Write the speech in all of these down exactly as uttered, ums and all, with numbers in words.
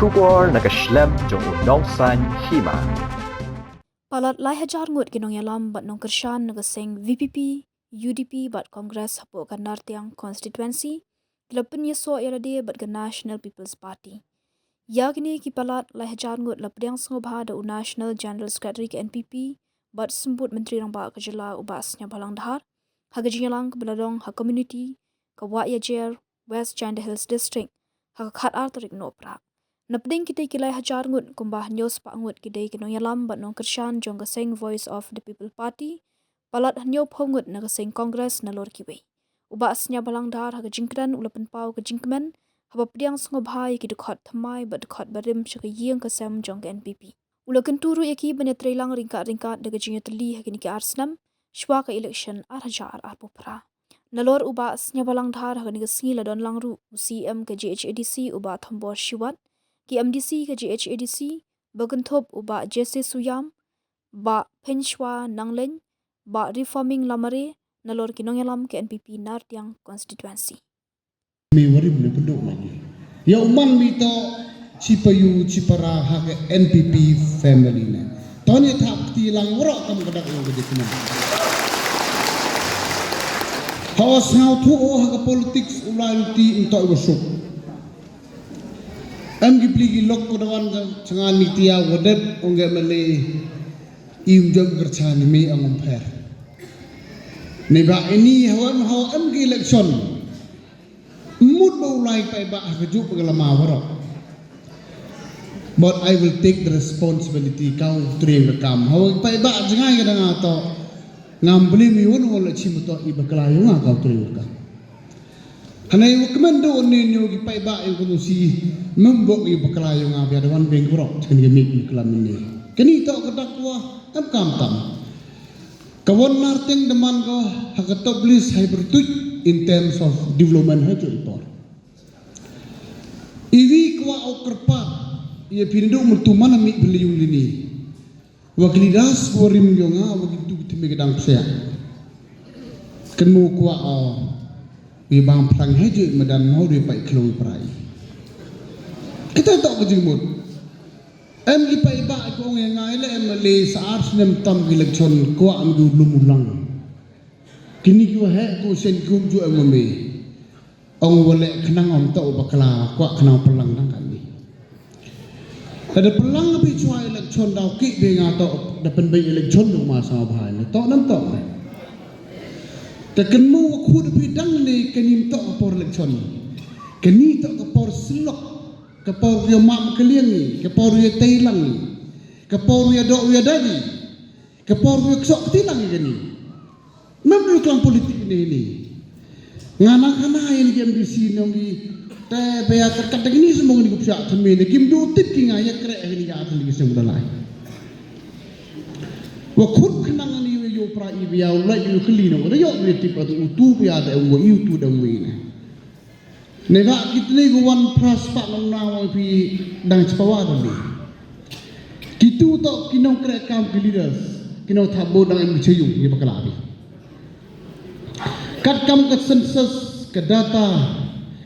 Khubor na ka shlem jong u Nongsaiñ Hima. Palat lai hajar ngut ki nongïalam bad nongkyrshan na ka seng V P P, U D P bad Congress hapoh ka Nartiang Constituency ki la pynïasoh ïa lade bad ka National People's Party. Ïa kine ki palat lai hajar ngut la pdiang sngewbha da u National General Secretary ka N P P bad Symbud Myntri Rangbah ka jylla u Bah Sniawbhalang Dhar ha ka jingïalang kaba la long ha community ka Wahïajer, West Jaintia Hills District ha ka khatar tarik Nohprah. Napdeng kitei ki lai hajar ngut, kumba hynñiew spah ngut ki dei ki nongïalam bad nongkyrshan jong ka seng Voice of the People Party, palat hynñiewphew ngut na ka seng Congress nalor kiwei. U Bah Sniawbhalang Dhar ha ka jingkren u la pynpaw ka jingkmen haba pdiang sngewbha ïa ki dkhot thymmai bad dkhot barim sha ka ïing ka sem jong ka N P P. U la kyntu ruh ïa ki ban ïatreilang ryngkat ryngkat da ka jingïatylli ha kine ki ar snem shwa ka election ar hajar arphew phra. Nalor u Bah Sniawbhalang Dhar ha kane ka sngi la don lang ruh u C E M ka G H A D C u Bah Thombor Shiwat, ki M D C ka G H A D C ba kynthup u Bah Jesse Suyam, Bah Pynshwa Nanglein, Bah Reforming Lamare, nalor ki nongïalam ka N P P Nartiang Constituency. Mi warim ne pynduh ma ngi. Ïa u man mi to chi payu chi para ha ka N P P family ne. To ne thap kti lang waroh kam ka dak ïa ka dikna. Ha u sngewthuh ha ka politics u lai luti nto i wasuk. Em ki pli ki lok ko dawan ka changan ni tia wadet ong ge mele im jom kercha ni me ong pher. Ni ba ini hawan haw em ki election. Mut ba u lai paidbah ha ka juk ba ka lama waroh. But I will take the responsibility, ka u tring ka kam. Hawa paidbah jngai ka dang ato. Ngam beli mi won won la chim to i bakla yung ka u tring ka kam. Hanai wa kmen do ne nyo ki paidbah yung kunu si membok i bakla yung a bia da wan beng waroh. Chkan ga mik bakla mene. Kani to ka dakwa em kam tam. Ka wan Nartiang da man ko ha ka top list hai bertuit in terms of development hai tu ipor. Iwi kwa au kyrpad ïa phi ndu mertu mana mi beliung lini. Wa ki leaders wa rim yong nga wa ki tu ki timi ki dang psiak. Ken mu kwa au wi bang plang hai ju madan mau ri pai klung prai. Kita tok ka jingmut. Em ki paidbah ko ong ïa nga ïa le M L A sa ar snem tam ki election kwah am ki u lum u lang. Kini ki wa heh ko shen ki um ju M M A. Ong wa leh khnang ong to bakla kwah khnang pynlang dang kani. Lada pynlang bi chwa election daw ki bi nga to da pynbei election dong ma sa bha ne to nam to. Te kynmu wa khud bi dang ne kani to ka por election. Kani to ka por silok. Ka por ïa mam ka liang ni, ka por ïa tei lang ni, ka por ïa doh ïa dadi, ka por ïa ksok ti lang ni. Mem ïa klang politik ni ni. Nga nang khana ïa ni M D C nong ni, te ba ïa kat kat ni semong ni kupsa temi ni kim du tip ki nga ïa krek ni ïa temi ki semong dalai. Wa khut khnang ni ïa pra i ba ïa u lai ïa u kli nong, da ïa u tip atu utu ba ïa da u ïa utu da u ni. Neva kitni ko wan pras pa nong na wa pi dang chpawa dali. Kitu to kinong krek kam ki leaders, kinong thabo dang em chayung ni bakla bi. Kat kam ka census, ka data,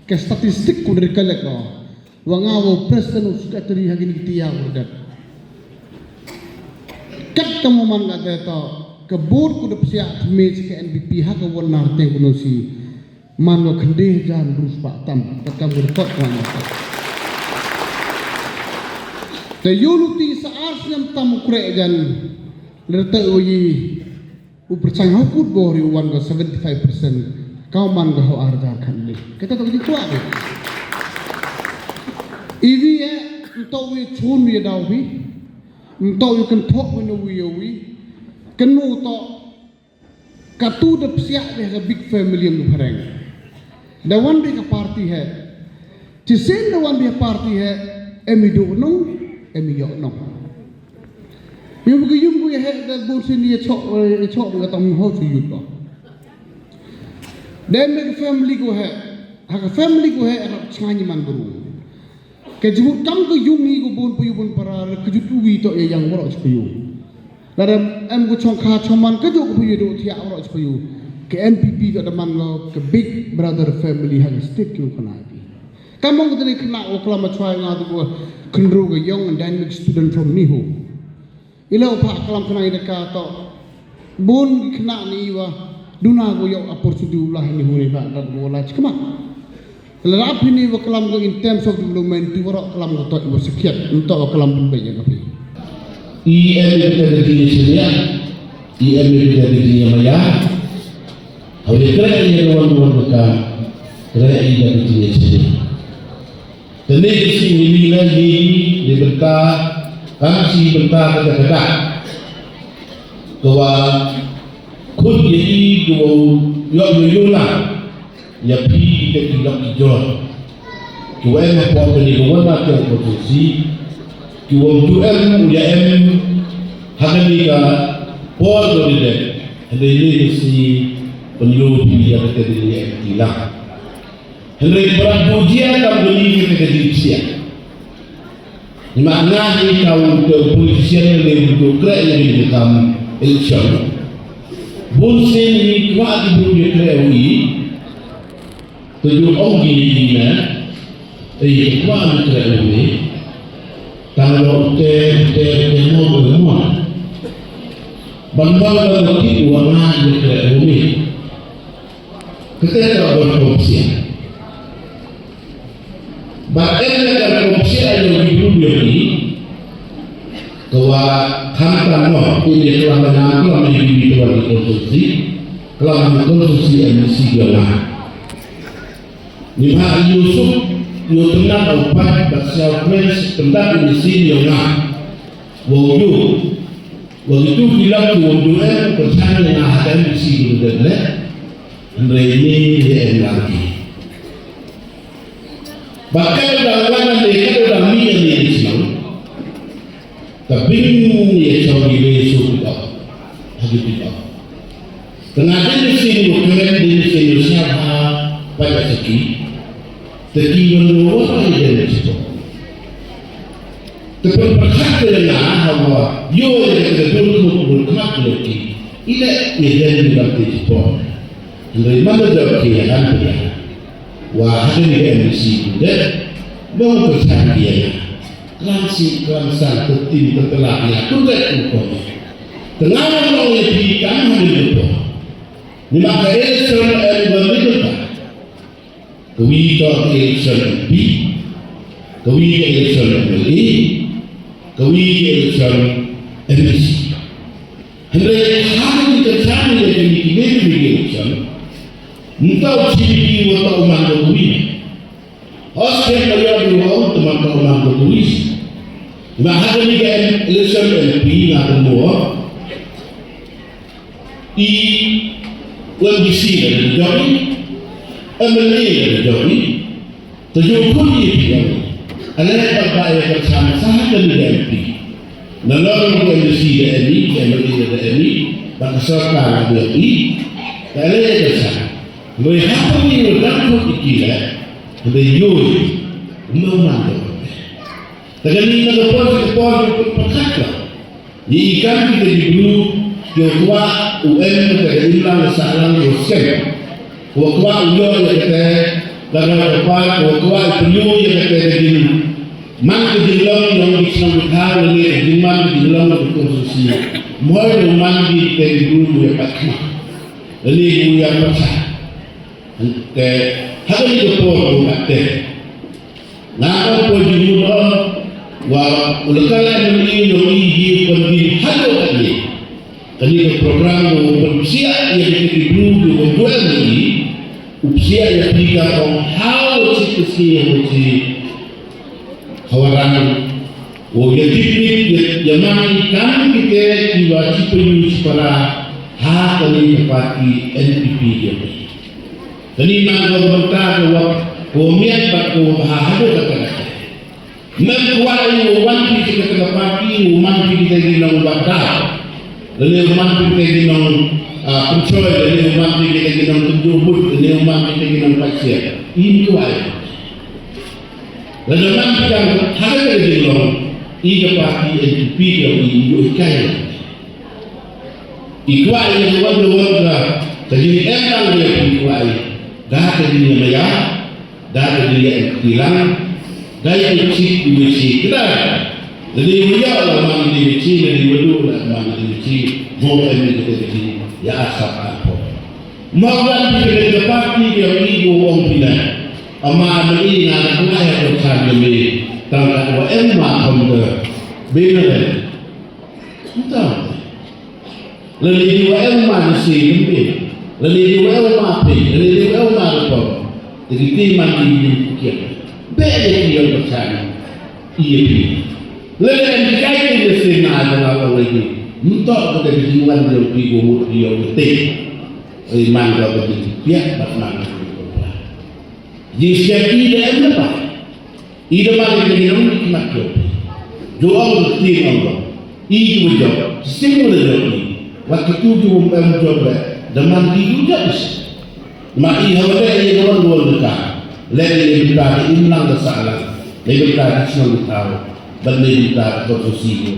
ka statistik ko dari kalek ko. Wa nga wa president u secretary ha kini kiti ya urdat. Kat kam man ka data, ka board ko da psiak me ka N P P ha ka wan nar teng ko si. Man wa khynde jan rus pa tam, ka kam report ko na. Te yoluti sa ar snem tam u krek jan, lerte u yi, u perchang ha kut boh ri u wan ko seventy five percent, kau man ko ho ar jar khan ni. Kata to ki kuat ni. Iwi e, nto wi chun wi daw wi, nto wi kentok wi no wi wi, kenu to, Katu da psiak deh ka big family em phareng. Da wan deh ka party he. Chisen da wan deh party he. Em i duk nong, em i yok nong. Yung ka yung ku he da bun sin ye chok, ye chok ka tam ho si yut ko. Da em ka family ku he. Ha ka family ku he, rap changa ni man bru. Ka jingmut kam ka yung hi ka bun pa yu bun para, ka jut uwi to ya yang warok chi pa yu. Lada em ka chong kha chong man ka jut ka pa yu do thiak warok chi pa yu. Ka N P P ka da man lo ka big brother family ha ka state ki u khana pi. Ka mong ka tani khynnah u klam ma chwa nga tu ko khynru ka young and dynamic student from NEHU. Ila u pha klam khynnah ida ka to bun ki khynnah ni wa duna ko yok opportunity u la NEHU ni ba da ko la chikma. Ila rap ni wa klam ko in terms of development tu wa klam ko to wa sakhiat nto wa klam bun ba ya ka pi. I em ita ka dini senia, i em ita ka dini maya. Hau ya kre ya wan wan ka kre ita ka dini senia. Tene ka sngi ni la ni ni bynta, kam shi bynta ka ka ka. Ka wa khut ya i ka wa yok ya yola ya phi ka ki lok ki jor. Ki wa em hapoh kani ka wa na ka ko tu si. Ki wa tu em u ya em ha kani ka por ko ni de. Hynrei ni ka sngi pynlong phi ya ka ka ni ya em ki la. Hynrei para bujia ka beli ka ka di psiak. Ni ma nga ni ka u ka politician ni u tu kre ni ka kam election. Bun sin ni kwa di bun ni kre u i. Tu ju ong ki ni ni na. Ei kwa ni kre u ni. Tang lo te te te mo mo. Ban ban ban ki wa nga ni kre u ni. Kata ka wan kongsia. Ba en ka kongsia ïa ki briew ïa ki. Ka wa kham tam noh, in ïa ka la na ka la na ki briew ka wa ki kongsi. Ka la na kongsi M C ïa nga. Ni ba ïa suk, ïa tengah au pat, ba sia friends, tengah M C ïa nga. Wow ïa. Wa ki tu ki lam ki wa du em, pyrshang ïa nga ha M C ki du em leh. Hynrei ni ïa em lang ki. Ba ka da wan ne ka da mi ïa ni shnong. Ka bing ïa chong ki le su ki ba. Ha ki ba. Ka nga den ni sin ïa kren den ni sin ïa siap ha pa ïa saki. Te ki wan ïa wa ïa den ni sito. Te pynpyrkhat te nga ha wa ïoh ïa ka dul khmut dul khmat ïa ki. Ila ïa den ni ba te sito. Hynrei man da jop ki ïa kan pia. Wa hadien ka M D C tu de. Ba u pyrchan ki ïa. Klam si klam san tu tin tu telah ïa. Tu de tu ko. Tengah long ïa ki kan hadien tu. Ni ma ka election em ba ni tu. Ka wi ka election M P, ka wi ka election M L A, ka wi ka election M D C. Hynrei ha ka election ni ka election. Mynta u chi ki wa ta u man ka wi. Hos ke ka ya di wa ta man ka u man ka wi. Na ha ka election M P na ka mo. I M D C la da jong i, M L A la da jong i, te jong khun i phi jong i. Ale ka ba ya ka chan sa ha ka ni da M P. Na lo ka M D C da M P, M L A da M P, ba ka sorkar la da M P. Ka ale ka chan. Lo ha ka ni da khun i ki la, da yo i, ma ma da. Te kani na ka por, ka por, ka por, ka por, ka por. Ngi i kam kita ki bru, ki kwah u em kita ka imlang sahlang u skem. Ki kwah u ïoh ïa kita ka roi ka par, ki kwah u pynïoh ïa kita ka jing. Man ka jinglong, long ki shnong ki thaw, lane ka jingman ka jinglong ka konstituensi. Moi u man ki kita ki bru u ïa pat khmat. Lane u ïa pat sah. Te, ha kani ka por u kat te. Nga ong ko jingmut ong, wa u la ka la ngi ngi ngi ngi pynbin haduh kani. Kani ka program u pynsiah ïa ki bru ki u buel ngi, u pynsiah ïa ki ka ong how chi ka si ïa ki hawaran. U ïa tip ïa ïa man kam ki te ki wa chi pynyu chi para ha kani ka party N P P ïa ki. Kani man ko bynta ko wa, ko miat bad ko ha haduh kata kata. Mem ko wa ïa wan pi kita kata party, u man pi kita ki nong bata. Lane u man pi kita ki nong, ah, pynchoi, lane u man pi kita ki nong tunjuk but, lane u man pi kita ki nong pachia. In ko wa ïa. Lane man pi kita ha kita ki nong, i ka party N P P ka i, i, i kai. I kwah ïa ka wan ka wan ka, ka jingim tang ïa i kwah ïa. Ka ka jingim ïa. Ka dei ïa ki lang, dei ïa ki, ïa ki kdar. Lane ïa la man ïa ki, lane ïa du la man ïa ki, mo em ïa ki, ïa asap apo. Mo wan ïa ki, ïa party ïa ki, ïa ong pina. Ama ïa ki nga na ku ai ko chan ïa me, tang ka wa em ma kham de. Bina de. Entah. Lane dei wa ïa ma ne si ïa me. Lane dei wa ïa ma phi. Lane dei wa ïa ma rukom. Te ki ti man ki ïa ki kian. Be ïa ki ïa ka chan. Ïa phi. Lane ïa ki kai ki ïa si na ïa ma ka wei ki. Nto ko te ki wan ïa ki go mut ïa ki te. Ri man ko ki piak bat man ko. Ji siap ki de em ne pa. I da ma ki nong ki mat jop. Jo ong ki ong. I ki jop. Sing le jop i. Wat ki tu ki um em jop le. Da man ki jop. Ma i ha le i da wan wan ka. Le i da ka im lang da sa lang. Le da ka sing ka. Ban le da ka ko si.